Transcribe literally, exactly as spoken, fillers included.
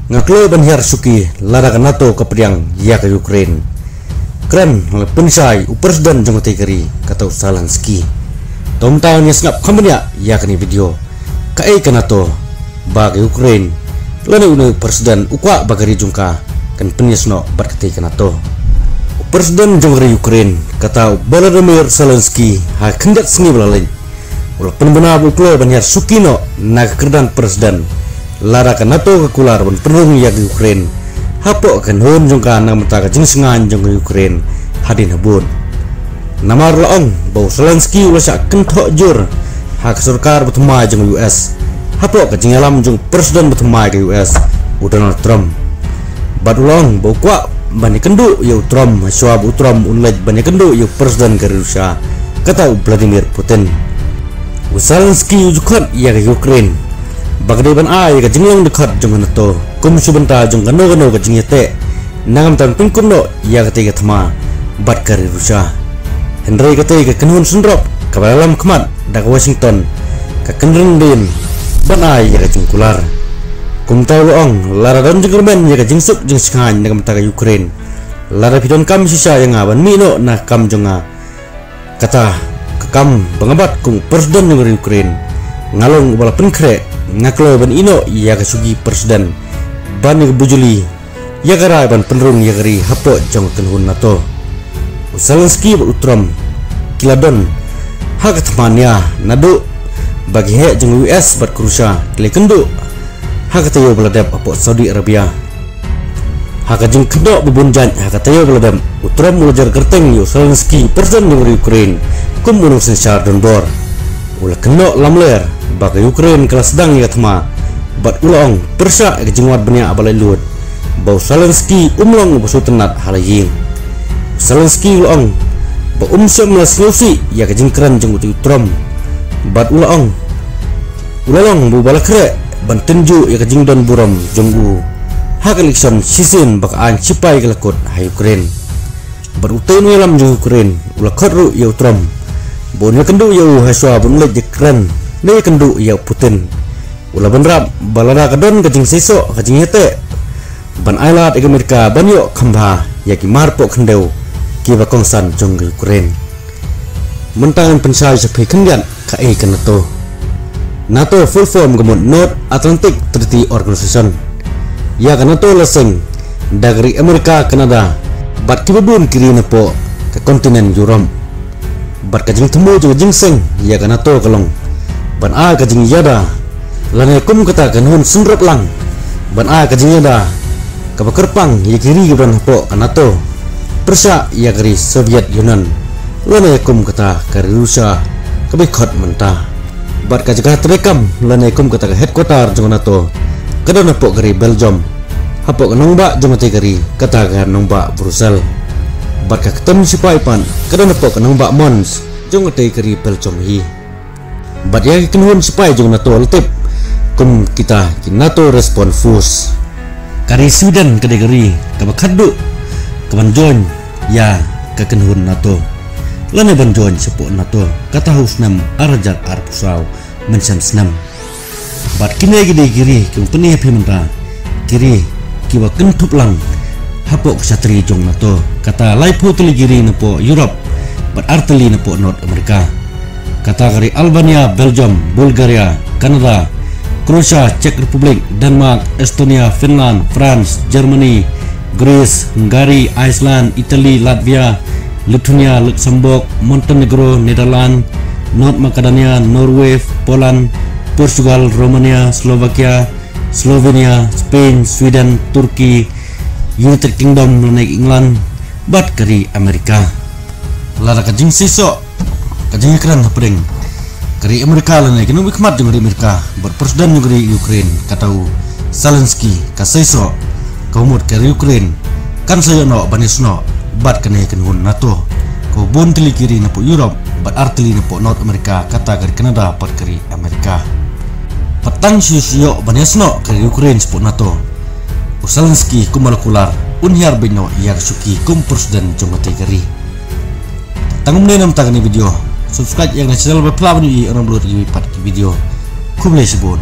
Nga kloi ban hiar shuki lada ka nato ka pdiang ïa ka Ukraine. Kren la pynshai u president jong ka ri kata u Zelensky. To mynta ngi sngap kham bniah ïa kane video. Kaei ka nato ba ka Ukraine lane une u president u kwah ba ka ri jong ka kan pynïasnoh bad katei ka nato. U president jong ka ri Ukraine kata u Volodymyr Zelensky ha khyndiat sngi ba la leit u la pynbna ba u kloi ban hiar shuki noh na ka kyrdan president lada ka nato ka kular ban pynrung ïa ka Ukraine hapoh ka kynhun jong ka na ka bynta ka jingshngaiñ jong ka Ukraine hadien habud. Namar la ong ba u Zelensky u la shah kynthoh jur ha ka sorkar ba thymmai jong ka U S hapoh ka jingïalam jong u president ba thymmai ka U S u Donald Trump. Bad u la ong ba u kwah ban ïakynduh ïa u Trump hashwa ba u Trump un leit ban ïakynduh ïa u president ka ri Russia kata u Vladimir Putin. U Zelensky u ju khot ïa ka Ukraine ba ka dei ban ai ïa ka jinglong dkhot jong ka nato kum shu bynta jong kano kano ka jingïateh na ka bynta ban pynkut noh ïa katei ka thma bad ka ri Russia. Hynrei katei ka kynhun synrop kaba la lam khmat da ka Washington ka kynrindien ban ai ïa ka jingkular. Kumta u la ong lada don jingkyrmen ïa ka jingsuk jingshngaiñ na ka bynta ka Ukraine, lada phi donkam shisha ïa nga ban mih noh na ka kam jong nga, kata ka kam ba nga bat kum u president jong ka ri Ukraine, nga long uba la pynkhreh, nga kloi ban ïeh noh ïa ka shuki president ban ïa ka bujli ïa ka rai ban pynrung ïa ka ri hapoh jong ka kynhun nato. U Zelensky bad u Trump ki la don ha ka thma nia naduh ba ki heh jong ka U S bad ka Russia ki la ïakynduh ha ka taïew ba la dep hapoh Saudi Arabia. Ha ka jingkynnoh ba bun jait ha ka taïew ba la dep, u Trump u la jer kyrteng ïa u Zelensky, president jong ka ri Ukraine, kum u nongsynshar donbor. U la kynnoh lamler ba ka Ukraine ka la sdang ïa ka thma bad u la ong pyrshah ïa ka jingwad bniah ba laitluid ba u Zelensky um long uba sngewtynnat ha la ïing. U Zelensky u la ong ba um shym la sngewsih ïa ka jingkren jong u Trump bad u la ong u la long ba u ba la khreh ban tynjuh ïa ka jingdon burom jong u ha ka election shisien ba ka aiñ shipai ka la kut ha Ukraine. Bad utei u nongïalam jong Ukraine u la khot ruh ïa u Trump ba un ïakynduh ïa u hashwa ba un leit ïakren ne ïakynduh ïa u Putin. U la bynrap ba lada ka don ka jingseisoh ka jingïateh ban ailad ïa ka Amerika ban ïoh kham bha ïa ki marpoh khyndew kiba kongsan jong ka Ukraine. Mynta ngan pynshai sha phi khyndiat kaei ka nato. Nato full form ka mut North Atlantic Treaty Organization. Ïa ka nato la seng da ka ri Amerika, Canada bad kiba bun ki ri napoh ka continent Europe. Bad ka jingthmu jong ka jingseng ïa ka nato ka long ban ai ka jingïada lane kum kata ka kynhun synrop lang ban ai ka jingïada kaba kyrpang ïa ki ri kiba don hapoh ka nato pyrshah ïa ka ri Soviet Union lane kum kata ka ri Russia kaba khot mynta. Bad ka jaka treikam lane kum kata ka headquarter jong ka nato ka don hapoh ka ri Belgium, hapoh ka nongbah jong katei ka ri, kata ka nongbah Brussels. Bad ka ktem sipai pat ka don hapoh ka nongbah Mons jong katei ka ri Belgium hi. Bad ïa ki kynhun sipai jong nato la tip kum kita ki nato response force. Ka ri Sweden ka dei ka ri kaba khatduh kaban join ïa ka kynhun nato lane ban join shapoh nato, kata ha u snem ar hajar arphew saw mynshem snem. Bad kine ki dei ki ri kiba pyni ha phi mynta ki ri kiba kynthup lang hapoh ka shatri jong nato, kata laiphew tylli ki ri napoh Europe bad ar tylli napoh North America. Kata ka ri Albania, Belgium, Bulgaria, Canada, Croatia, Czech Republic, Denmark, Estonia, Finland, France, Germany, Greece, Hungary, Iceland, Italy, Latvia, Lithuania, Luxembourg, Montenegro, Netherlands, North Macedonia, Norway, Poland, Portugal, Romania, Slovakia, Slovenia, Spain, Sweden, Turkey, United Kingdom lane England bad ka ri America. Lada ka jingseisoh ka jingïakren hapdeng ka ri America lane ki nongmihkhmat jong ka ri America bad president jong ka ri Ukraine, kata u Zelensky, ka seisoh, ka mut ka ri Ukraine kan sa ïoh noh ban ïasnoh bad kane ka kynhun nato kaba bun tylli ki ri napoh Europe bad ar tylli napoh North America, kata ka ri Canada bad ka ri America. Bad tang shu ïoh ban ïasnoh ka ri Ukraine shapoh nato, u Zelensky kum ba la kular un hiar beit noh ïa ka shuki kum president jong katei ka ri. Tang kumne namar kane ka video. Subscribe ïa kane ka channel ba phi lah ban ïohi ïa kiwei pat ki video. Khublei shibun.